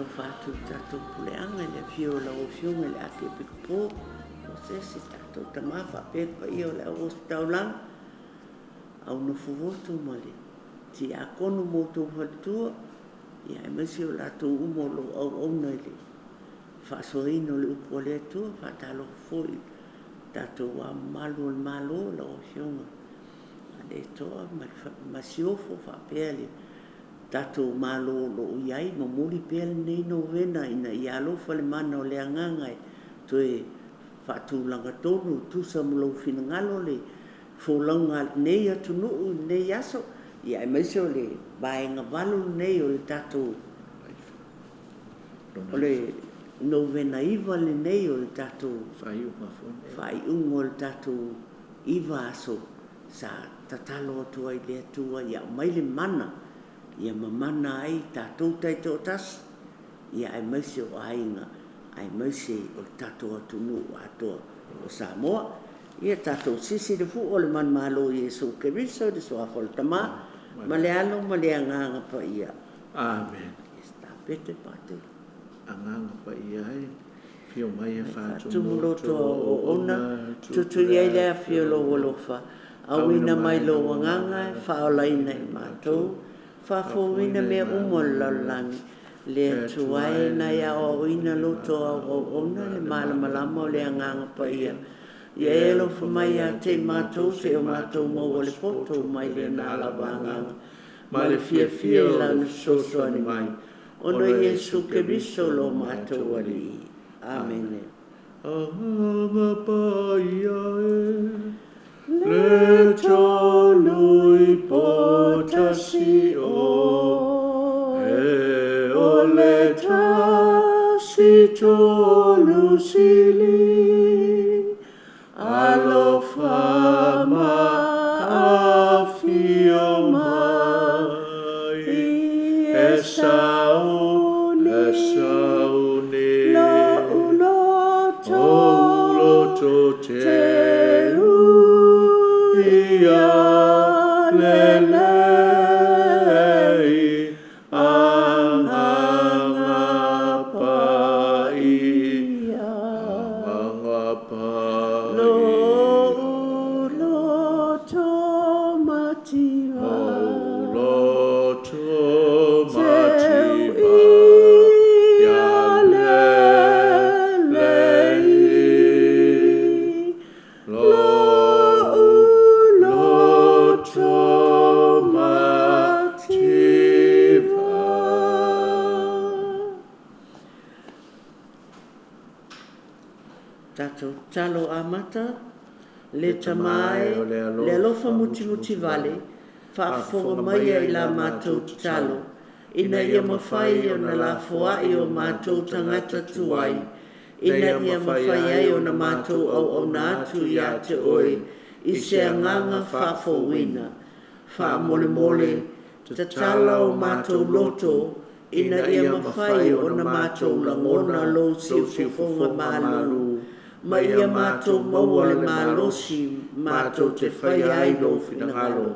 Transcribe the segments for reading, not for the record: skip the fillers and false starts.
Faatalofa atu i le tatou puleaga i le afio o lau Afioga i le Akiepikopo Mosese, tatou tama faapea le paia o le au ositaulaga, au nofovoto ma le tiakono ma outou faletua, ia aemaise o latou uma o lo o auauna i le faasoaina o le upu a le Atua. Faatalofa foi i le tatou Ao Mamalu o le Malo, lau Afioga Malietoa ma le Masiofo faapea le tatou Malo o lo o i ai. Momoli pea lenei novena ina ia alofa le mana o le Agaga e toe faatulaga tonu e tusa ma lou finagalo le folauga a lenei atunuu i lenei aso, ia aemaise o le vaega 8 lenei o le tatou o le novena 9 lenei o le tatou faaiuga o le tatou 9 aso sa tatalo atu ai i le Atua ia aumai le mana ia mamana ai tatou taitoatasi, ia aemaise o aiga, aemaise o le tatou atunuu atoa o Samoa. Ia tatou sisi le fua o le manumalo o Iesu Keriso i le suafa o le Tama ma le Alo ma le Agaga Paia. Amen. Tapete pate. Agaga Paia e, afio mai e Faatumu loto o auauna, tutu i ai le afi o lou alofa, auina mai lou agaga e faaolaina i matou, faafouina mea uma o le lalolagi, le Atua e na e aoaoina loto o au auauna le malamalama o le Agaga Paia. Ia e alofa mai ia te i matou se o matou maua le poto mai lena lava agaga, ma le fiafia i lana fesoasoani mai, ona Iesu Keriso lo matou Alii. Amene. Agaga Paia e, le tolu i potasi o, e o le tasi tolu sili, alofa ma afio mai, e sauni, e sauni, Lou loto, ou loto teu ia lelei, Agaga Paia, Agaga Paia. Lou loto mativa, Ou loto teu mativa, ia lelei, lou Lou loto loto mativa. mativa. Tatou tatalo amata, le Tama e, le alofa mutimuti vale, faafofoga maia i la matou tatalo, ina ia mafai ona lafoai o matou tagata tuai, ina ia mafai ai ona matou auauna atu ia te oe i se agaga faafouina. Faamolemole, tatala o matou loto, ina ia mafai ona matou lagona lou siufofoga malu, ma ia matou maua le malosi matou te faia ai lou finagalo.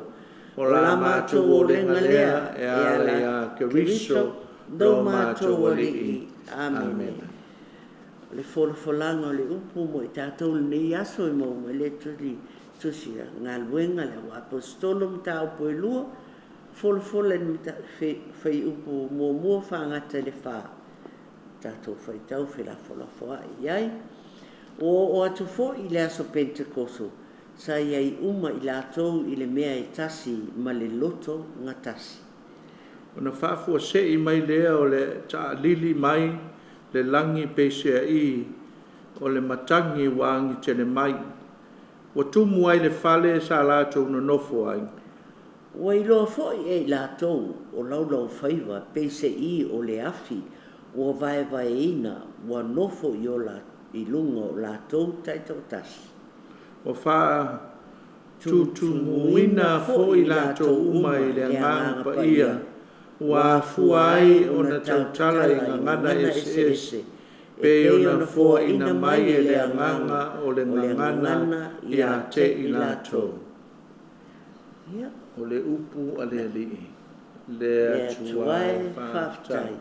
O la matou olega lea e e ala ala ia Keriso, Keriso, lo lo matou matou Alii. Alii. Amene. Amene. O le folafolaga o le upu mo i tatou lenei aso e maua mai le tusi a galuega le au aposetolo mataupu e 2, folafola i le fuaiupu 1 faagata i le 4. Tatou faitau felafolafoai i ai. Ua oo atu foi i le aso Pentekoso, sa i ai uma i latou i le mea e tasi ma le loto gatasi. Ona faafuasei mai lea o le taalili mai le lagi peiseai o le matagi ua agitele mai. Ua tumu ai le fale sa latou nonofo ai. Ua iloa foi e i latou o laulaufaiva peiseai o le afi ua vaevaeina ua nofo i luga o latou taitoatasi. Ua faatutumuina foi latou uma i le Agaga Paia, ua afua ai ona tautala i gagana eseese, pei ona foaina mai e le Agaga o le gagana ia te i latou. Ia, O le upu a le Alii, le le Atua Atua e e faafetai. faafetai.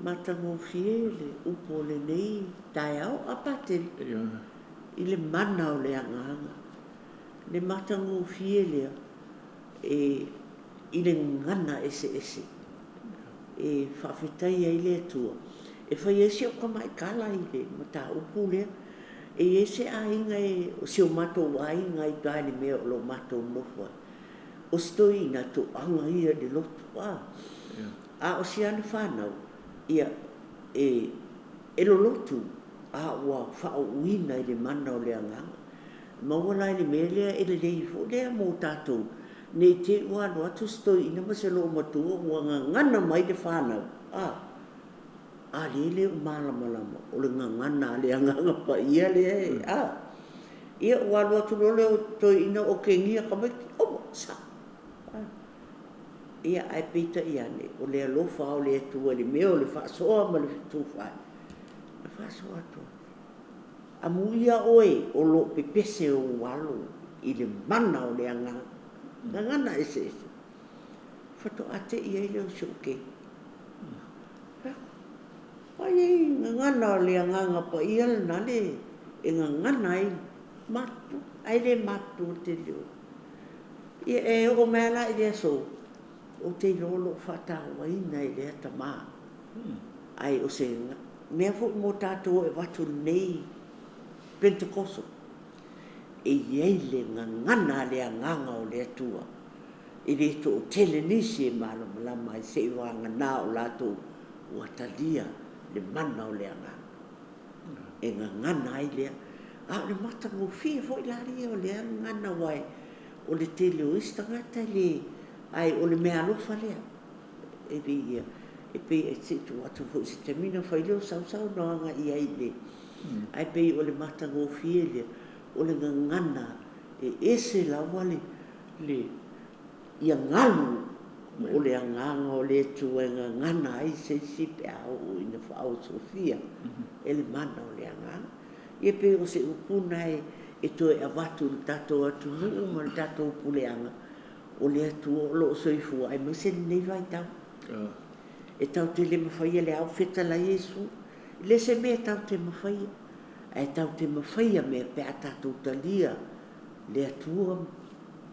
Matagofie le upu o lenei taeao a Patele i le mana o le Agaga. Le matagofie lea e i le gagana eseese e faafetaia ai le Atua. E fai ai si au tamaitala i le mataupu lea. E i ai se aiga, o si o matou aiga i uta i le mea o lo o matou nonofo ai. O si toeaina toaga ia i le lotu, a o si ana fanau, ia, e lolotu, a ua faauuina i le mana o le Agaga. Maua la i le mea lea e lelei foi lea mo tatou, ne i te i ua alu atu si toeaina ma se loomatua ua gagana mai le fanau, a lea e le o malamalama o le gagana a le Agaga Paia lea e, Ia ua alu atu loa le toeaina otegia tamaiti, aua, sao. Ia, ae peitai ane, o le alofa o le Atua i le mea o le faasoa ma le fetufaai, na faasoa atu ai. Amuia oe o lo o pepese ou alo i le mana o le Agaga, gagana eseese, faatoa te i ai lea o si ou keiki. Ai ei gagana o le Agaga Paia lena le e gagana ai matutua, ae le matutua tele o. Ia e oo mai la i le aso, ou te iloa o lo o faatauaina e lea tamā. Ae o se mea foi mo tatou e avatu i lenei Penetekoso, e i ai le gagana a le Agaga o le Atua, e le toatele nisi e malamalama ai seivagana o latou ua talia le mana o le Agaga. E gagana ai lea. A o le matagofie foi la ia o lea gagana, aua o le tele o isi tagata e le, ae o le meaalofa lea. E pei ia, e pei se i tuu atu foi i se taimi ona fai lea o sau saunoaga i ai i le, ae pei o le matagofie lea, o le gagana e ese lava le ia galu o le Agaga o le Atua e gagana ai se isi pe a oo ina faaosofia e le mana o le Agaga. Ia pei o se upu lena e toe avatu i le tatou atunuu ma le tatou puleaga, o le Atua o lo o soifua aemaise lenei vaitau. E tatou te le mafaia le au fetalai Iesu. E le se mea tatou te mafaia, ae tatou te mafaia mea pe a tatou talia le Atua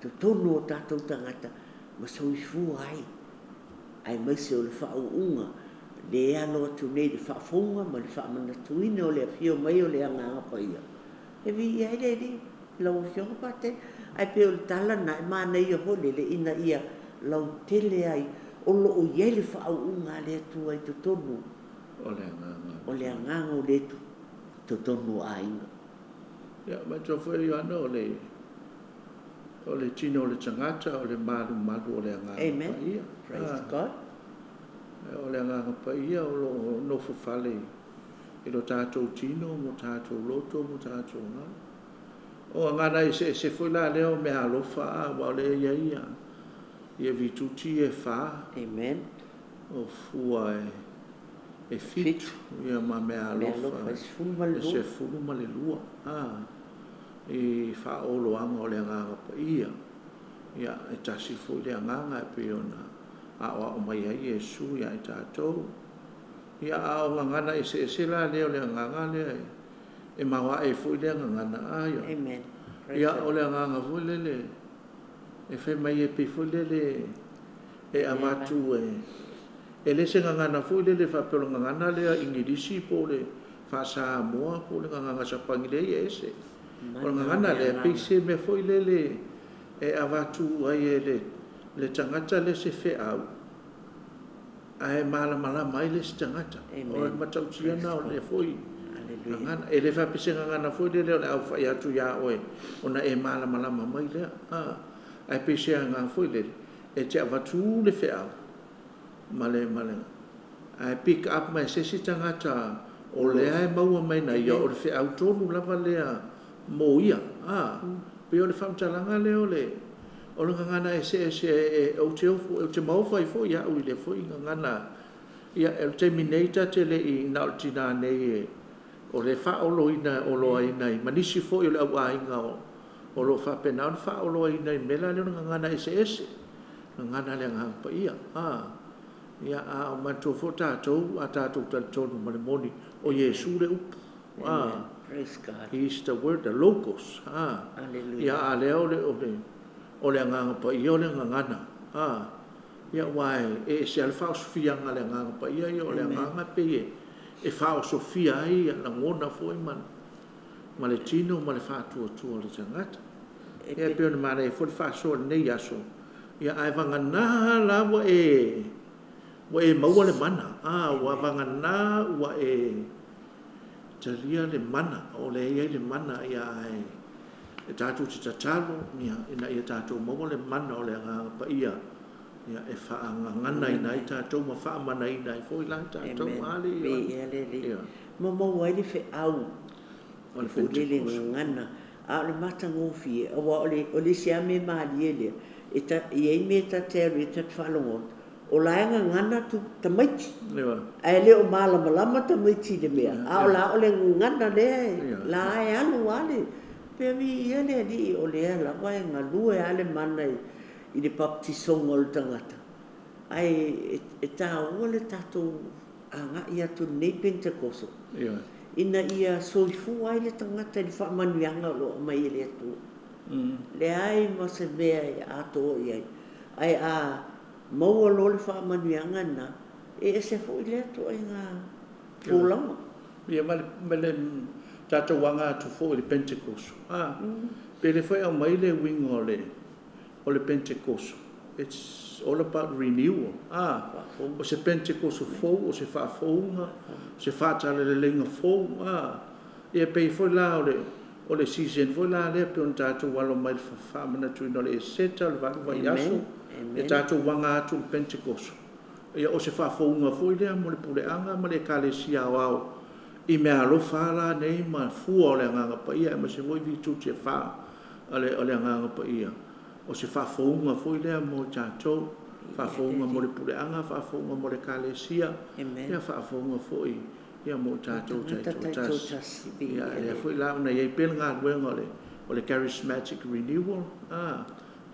totonu o tatou tagata ma soifua ai, aemaise o le faauuga le alo atu nei i le faafouga ma le faamanatuina o le afio mai o le Agaga Paia. E viia ai le Alii, lau Afioga Patele. Ae pei o le tala lena e manaia foi lele ina ia lautele ai, o lo o i ai le faauuga a le Atua i totonu o le Agaga o le Agaga o le Atua i totonu o aiga. Ia, manatua foi Ioane, o le o le tino o le tagata o le malumalu o le Agaga Amen. Paia. Praise God. O le Agaga Paia o lo o nofo fale i lo tatou tino mo tatou loto mo tatou agaga. O gagana eseese foi la lea o meaalofa aua o lea e i ai ia vituti e fa. Amen. O fua e 7 ia ma meaalofa e 12 i faaoloaga o le Agaga Paia. Ia e tasi foi le Agaga e pei ona aoao mai ai Iesu ia i tatou. Ia a o gagana eseese la lea o le Agaga lea e maoae foi lea gagana ia. Amen. Ia o le Agaga foi lele e fai mai e pei foi lele e avatu e le se gagana foi lele faapea o le gagana lea Igilisi po o le Faa-Samoa po o le gagana Sapani lea e ese. O le gagana lea pei se mea foi lele e avatu ai e le tagata le se feau ae malamalama ai le isi tagata. O le matautia na o lea foi gagana. E le faapea se gagana foi lele o le a fai atu ia oe ona e malamalama mai lea. Ae pei se agaga foi lele e te avatu le feau ma le ae pick up mai se isi tagata o lea e maua mai na ia o le feau tonu lava lea mo ia. Pei o le faamatalaga lea o le gagana eseese ou te maofa ai foi au i lea foi gagana. Ia o le taimi nei ta te le i na o le tina nei o le faaoloina oloaina i ma nisi foi o le auaiga o lo o faapena ona faaoloaina i mea la lea o le gagana eseese, gagana le Agaga Paia. Ia, a o manatua foi tatou, a tatou talitonu ma le moni, o Iesu le Upu. Amen. Praise God. He is the Word, the Logos. Hallelujah. Ia, a lea o le, o le, o le Agaga Paia o le gagana. Ia, aua e ese lava le faaosofiaga a le Agaga Paia ia, o le Agaga e pei e faaosofia ai ia lagona foi ma, ma le tino ma le faatuatua o le tagata. Ia, e pei ona manaia foi le faasoa i lenei aso, ia ae vagana la ua e maua le mana, ua vagana ua e talia le mana, o lea e i ai le mana, ia ae e tatou te tatalo ina ia tatou maua le mana o le Agaga Paia, ia, e faagaganaina ai tatou ma faamanaina ai foi la tatou. Amen. A le Ioane. Viia le Alii. Ia. Ma maua ai le feau O le foi lele Pentekoso. gagana. A o le matagofie, aua o le, o le isi lava mea malie lea, e ta, e i ai mea ta te alu i ai ta te faalogo atu, o la e gagana tu, tamaiti. Ia. Ae le o malamalama tamaiti i le mea, a o la o le gagana lea, Ia. la e alu lava le, pe viia le Alii, o lea lava e galue lava le mana i le baptisoga o le tagata. Ae e taua le tatou agai atu i lenei Pentekoso, Ia. ina ia soifua ai le tagata i le faamanuiaga o lo o aumai e le Atua. Leai ma se mea e atoa i ai. Ae a maua loa le faamanuiaga lena, e ese foi lea ituaiga tulaga. Ia, ma le, ma le tatou aga atu foi i le Pentekoso. Pe le foi aumai le uiga o le, o le Pentekoso. It's all about renewal. O se Pentekoso fou, o se faafouga, o se faatalaleiga fou. Ia pei foi la o le, o le season foi la lea pei ona tatou alo mai le faamanatuina o le Eseta, o le 8 vaiaso, Amen. e tatou aga atu i le Pentekoso. Ia, o se faafouga foi lea mo le puleaga ma le Ekalesia Aoao i meaalofa la nei ma fua o le Agaga Paia, aemaise foi virtuti e fa o le, o le Agaga Paia. O se faafouga foi lea mo tatou, faafouga mo le puleaga, faafouga mo le Ekalesia, Amen. ia faafouga foi ia mo tatou Tagata taitoatasi. taitoatasi. Ia, Viia lea le foi la ona i ai pea le galuega o le, o le charismatic renewal,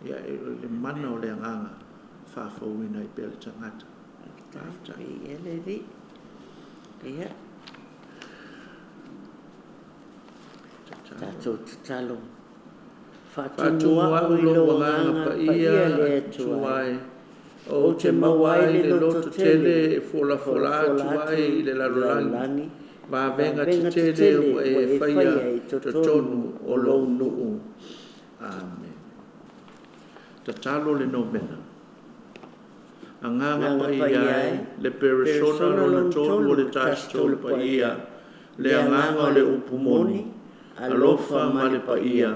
ia, e, le mana o le Agaga faafouina ai pea le tagata. Faafetai. Viia le Alii. Ia, tatou tatalo. Faatumu au i lou Agaga Paia le Atua e, ou te maua ai le loto tele e folafola atu ai i le lalolagi, vavega tetele ua e faia i totonu o lou nuu. Amen. Tatalo le novena. Agaga Paia e, le peresona lona tolu o le Tasi Tolu Paia, le Agaga o le Upu moni, alofa ma le paia,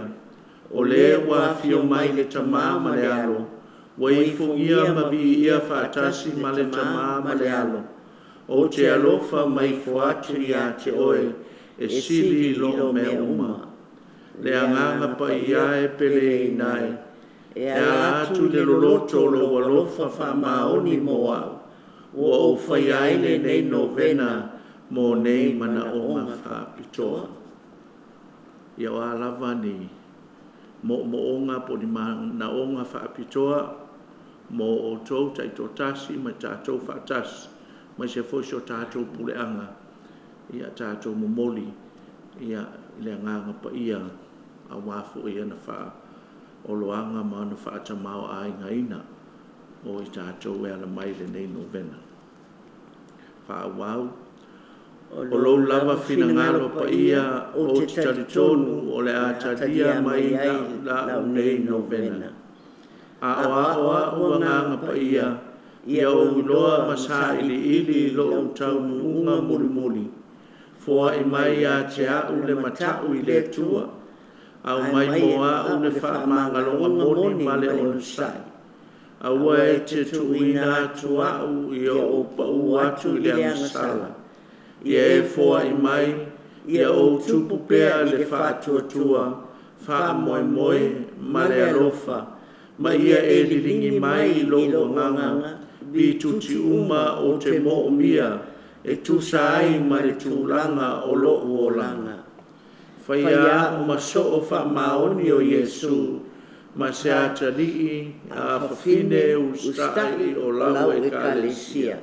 o le ua afio mai le Tamā ma le Alo, ua ifogia ma viia faatasi ma le Tamā ma le Alo, ou te alofa ma ifo atu ia te oe, e sili i loo mea uma. Le Agaga Paia e peleina ai, E e ala ala atu atu i le le loloto loloto o o lou lou alofa alofa faamaoni faamaoni mo mo au, au, ua ua ou ou faia faia ai ai lenei lenei novena novena mo mo nei nei manaoga manaoga faapitoa. faapitoa. Ia o a lava ni moomooga po o ni manaoga faapitoa mo outou taitoatasi ma tatou faatasi, aemaise foi si o tatou puleaga, ia tatou momoli ia i le Agaga Paia aua foi ana faaoloaga ma ana faatamaoaigaina o i tatou e ala mai lenei novena. Faaauau. O O lou lou lava lava finagalo finagalo paia, paia, ou ou te te talitonu talitonu o le o a le a talia talia mai mai ai lau lau nei nei novena. novena. Aoao Aoao a'u a'u Agaga Agaga Paia, Paia, ia ia ou ou iloa iloa ma ma sailiili sailiili lou lou taunuuga taunuuga mulimuli. mulimuli. Foai Foai mai mai ia ia te te a'u a'u le le mata'u mata'u i i le le Atua, Atua, aumai aumai mo mo a'u a'u le le faamagaloga faamagaloga moni moni ma le ma le onosai. onosai. Aua Aua e e te te tuuina tuuina atu atu a'u a'u ia ia ou ou pa'u pa'u atu atu i le i le agasala. agasala. Ia Ia e e foai foai mai, mai, ia ia ou ou tupu tupu pea pea le i le faatuatua, faatuatua, faamoemoe faamoemoe ma ma le le alofa, alofa, ma ma ia ia e e liligi liligi mai i mai lou i lou agaga, agaga, vituti vituti uma uma ou ou te te moomia, moomia, e e tusa tusa ai ai ma ma le le tulaga tulaga o o lou lou olaga. olaga. Faia Faia a'u a'u ma ma soo soo faamaoni faamaoni o o Iesu, Iesu, Ma se atalii, a afafine usitai o lau Ekalesia.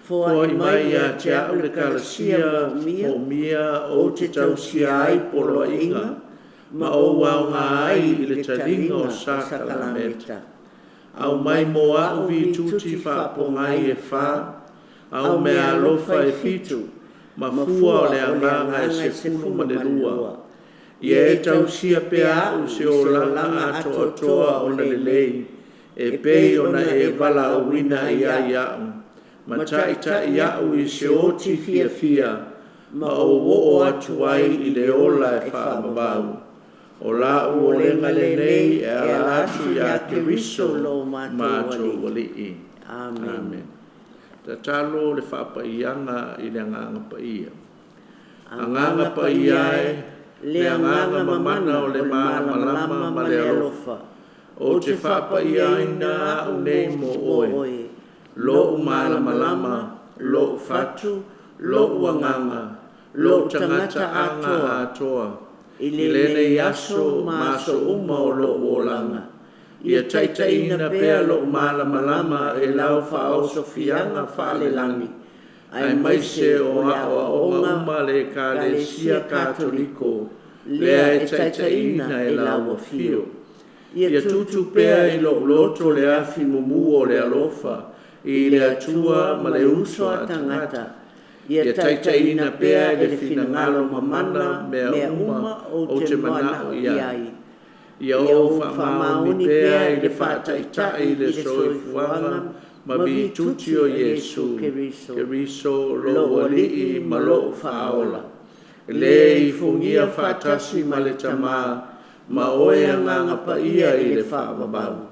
Foai mai ia te a'u le Ekalesia moomia ou te tausia ai poloaiga ma ou aoga ai i le taliga o sakalameta. Aumai mo a'u vituti faapogai e fa, au meaalofa e fitu, ma fua o le Agaga e 12. Ia e tausia pea a'u i se olaga atoatoa ona lelei, e pei ona e valaauina i ai a'u, ma taʻitaʻi a'u i se oti fiafia, ma ou oo atu ai i le ola e faavavau. O la'u olega lenei e ala atu ia Keriso lo matou Alii. Amene. Tatalo le faapaiaga i le Agaga Paia. Agaga Paia e, le Agaga mamana o le malamalama ma le alofa, ou te faapaiaina a'u nei mo oe, lo'u malamalama, lo'u fatu, lo'u agaga, lo'u tagata aga atoa, i lenei aso ma aso uma o lo'u olaga. Ia taitaiina pea lo'u malamalama e lau faaosofiaga faalelagi, aemaise o aoaoga uma a le Ekalesia Katoliko, lea e taitaiina e lau Afio. Ia tutu pea i lo'u loto le afi mumu o le alofa i le Atua ma le uso a tagata. Ia taitaiina pea e le finagalo mamana mea uma ou te manao i ai. Ia ou faamaoni pea i le faataitai i le soifuaga ma vituti o Iesu Keriso lou Alii ma lou Faaola, le ifogia faatasi ma le Tamā ma oe Agaga Paia i le faavavau.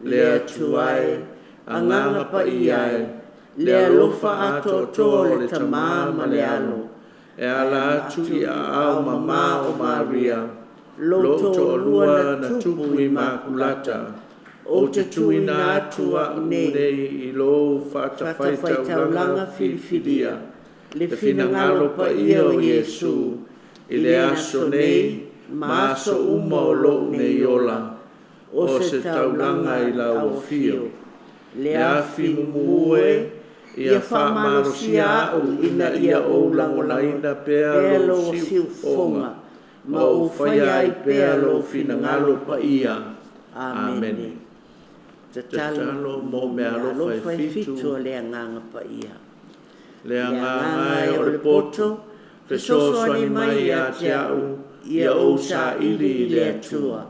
Le Atua e, Agaga Paia e, le alofa atoatoa o le Tamā ma le Alo, e ala atu i aao mamā o Maria, lou toalua na tupu imakulata, ou te tuuina atu a'u nei i lou fatafaitaulaga filifilia, le finagalo paia o Iesu, i le aso nei ma aso uma o lo'u nei ola, o se taulaga i lau afio. Le afi mumu e, ia faamalosia a'u ina ia ou lagonaina pea lou siufofoga, ma ou faia ai pea lou finagalo paia. Amene. Tatalo mo meaalofa e fitu o le Agaga Paia. Le Agaga e o le poto, fesoasoani mai ia te a'u, ia ou saili i le Atua.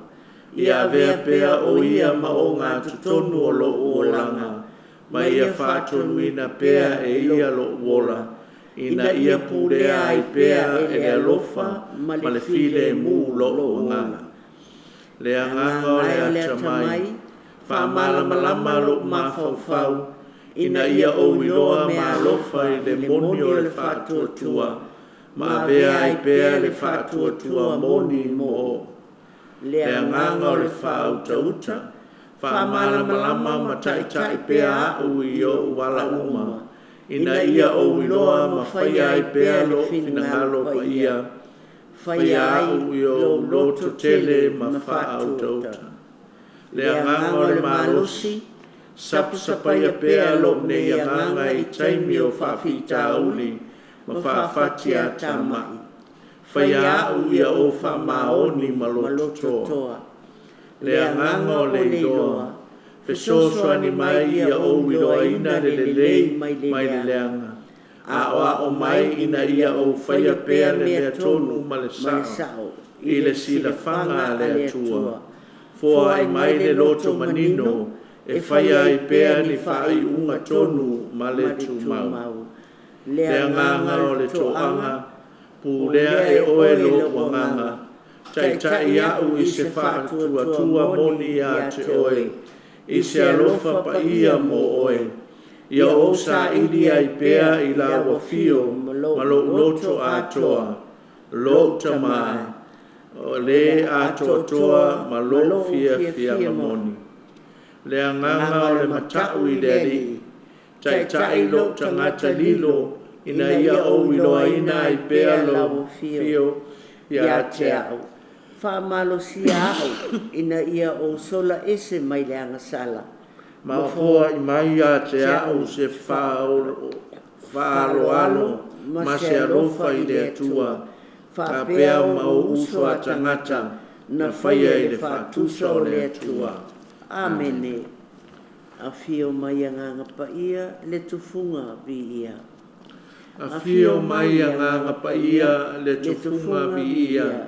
Ia avea pea o ia ma ogatotonu o lo'u olaga, ma ia faatonuina pea e ia lo'u ola, ina ia pulea ai pea e le alofa ma le filemu lo'u agaga. Le Agaga o le atamai, faamalamalama lo'u mafaufau, ina ia ou iloa meaalofa i le moni o le faatuatua, ma avea ai pea le faatuatua moni mo. Le Agaga o le faautauta, faamalamalama ma taʻitaʻi pea a'u i o'u ala uma, ina ia ou iloa ma faia ai pea lou finagalo paia, faia a'u i ou loto tele ma faautauta. Le Agaga o le malosi, sapasapaia pea lo'u nei agaga i taimi o faafitauli ma faafatiatamai. Faia a'u ia ou faamaoni ma loto toa. Le Agaga o le iloa, fesoasoani mai ia ou iloaina le lelei mai le leaga. A'oa'o mai ina ia ou faia pea le mea tonu ma le sa'o i le silafaga a le Atua. Foai mai le loto manino e faia ai pea ni faaiuga tonu ma le tumau. Le Agaga o le toaga, pulea e oe lo'u agaga, taʻitaʻi a'u i se faatuatua moni ia te oe, i se alofa paia mo oe. Ia ou saili ai pea i lau afio ma lo'u loto atoa, lo'u Tamā, o le atoatoa ma lo'u fiafiaga moni. Le Agaga o le mata'u i le Alii, taʻitaʻi lo'u tagata lilo ina ia ou iloaina ai pea lau afio ia te a'u. Faamalosia au ina ia ou sola ese mai le agasala. Ma foaʻi mai ia te a'u se faaaloalo ma se alofa i le Atua, faapea ma ou uso a tagata na faia i le faatusa o le Atua. Amene. Afio mai Agaga Paia, le Tufuga Viia. Afio mai Agaga Paia, le Tufuga Viia,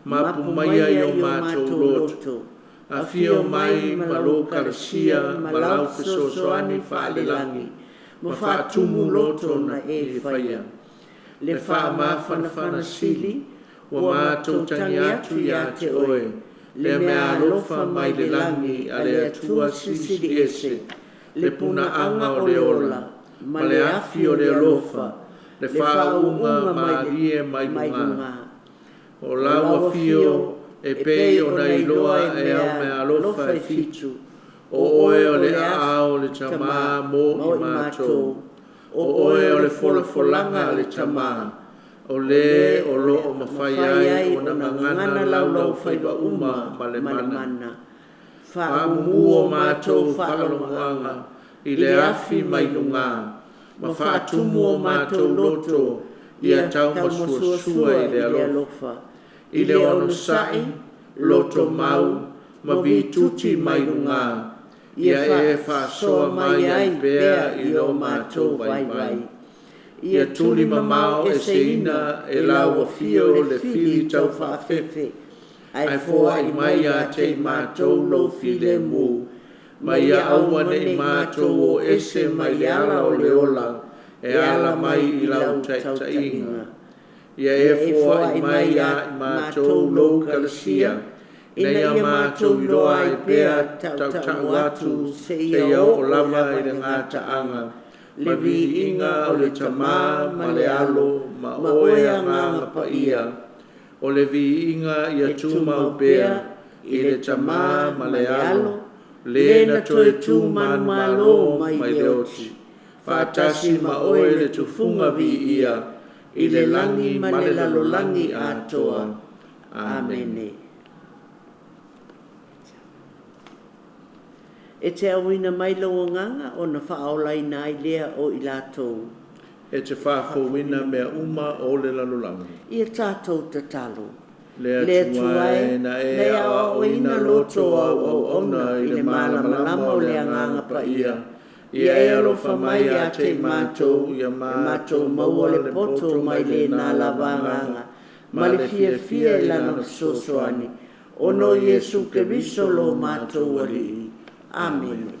mapu maia i o matou loto. Afio mai ma lou kalasia ma lau fesoasoani faalelagi, ma faatumu loto na e faia. Le faamafanafana sili, ua matou tagi atu ia te oe, le mea alofa mai le lagi a le Atua Silisili Ese, le punaaga o le ola, ma le afi o le alofa, le faauuga malie mai luga. O lau afio e pei ona iloa e au meaalofa e fitu, o oe o le aao o le Tamā mo i matou, o oe o le folafolaga a le Tamā, o le o loo mafai ai ona gagana laulaufaiva uma ma le mana. Faamumu o matou faalogoaga i le afi mai luga, ma faatumu o matou loto ia taumasuasua i le alofa, i le onosai, loto mau, ma vituti mai luga, ia e faasoa mai ai pea i o matou vaivai. Ia tuli mamao eseina e lau afio le fili taufaafefe, ae foai mai ia te i matou lou filemu, ma ia aua ne i matou o ese mai le ala o le ola, e ala mai i lau taitaiga. Ia e foai mai ia i matou lou kalasia, ina ia matou iloa ai pea tautau atu seia oo lava i le gataaga, ma viiga o le Tamā ma le Alo ma oe Agaga Paia, o le viiga ia tumau pea i le Tamā ma le Alo, le na toe tu manumalo mai le oti, faatasi ma oe le Tufuga Viia i le lagi ma le lalolagi atoa. Amene. E te auina mai lou Agaga ona faaolaina ai lea o i latou. E te faafouina mea uma o le lalolagi. Ia tatou tatalo. Le Le Atua Atua e, e, na na e e aoaoina aoaoina loto loto o o au au auauna auauna i i le le malamalama malamalama o o le le Agaga Agaga Paia, Paia. ia Ia e e alofa alofa mai mai ia ia te te i i matou, matou, ia e matou matou maua maua le le poto poto mai mai lena lena lava lava Agaga, Agaga, ma ma le le fiafia fiafia i i lana lana fesoasoani, fesoasoani, ona ona o o Iesu Iesu Keriso Keriso lo lo matou matou Alii. Alii. Amene. Amene.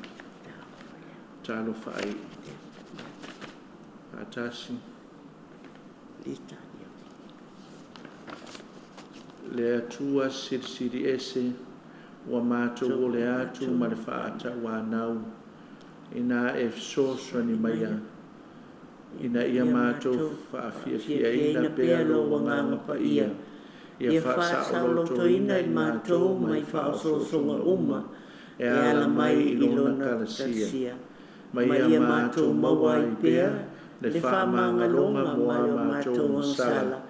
Talofa ai. Faatasi. Le Atua Silisili Ese, ua matou ole atu ma le faatauanau, ina e fesoasoani maia, ina ia matou faafiafiaina pea lou Agaga Paia, ia Ia faasaolotoina faasaolotoina i i matou matou mai mai faaosoosoga faaosoosoga uma, uma, e e ala ala mai mai i i lona lona kalasia. kalasia. Ma Ma ia ia matou matou maua maua ai ai pea pea le le faamagaloga faamagaloga mo a mai o matou matou agasala, agasala,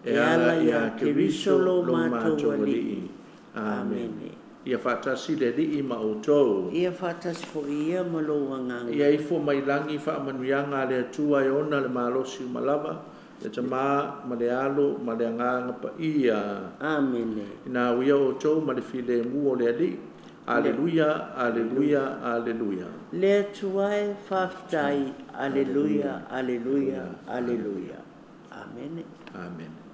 e e ala ala ia ia Keriso Keriso lo lo matou matou Alii. Alii. Amene. Amene. Ia faatasi le Alii ma outou. Ia faatasi foi ia ma lou Ia agaga. ifo mai lagi faamanuiaga a le Atua e ona le malosi uma lava, le Tamā ma le Alo ma le Agaga Paia. Amene. Ina uia outou ma le filemu o le Alii. Le Aleluia, aleluia, aleluia. Le Atua e faafetai. Aleluia, Aleluia, aleluia, aleluia, aleluia. Amene. Amene.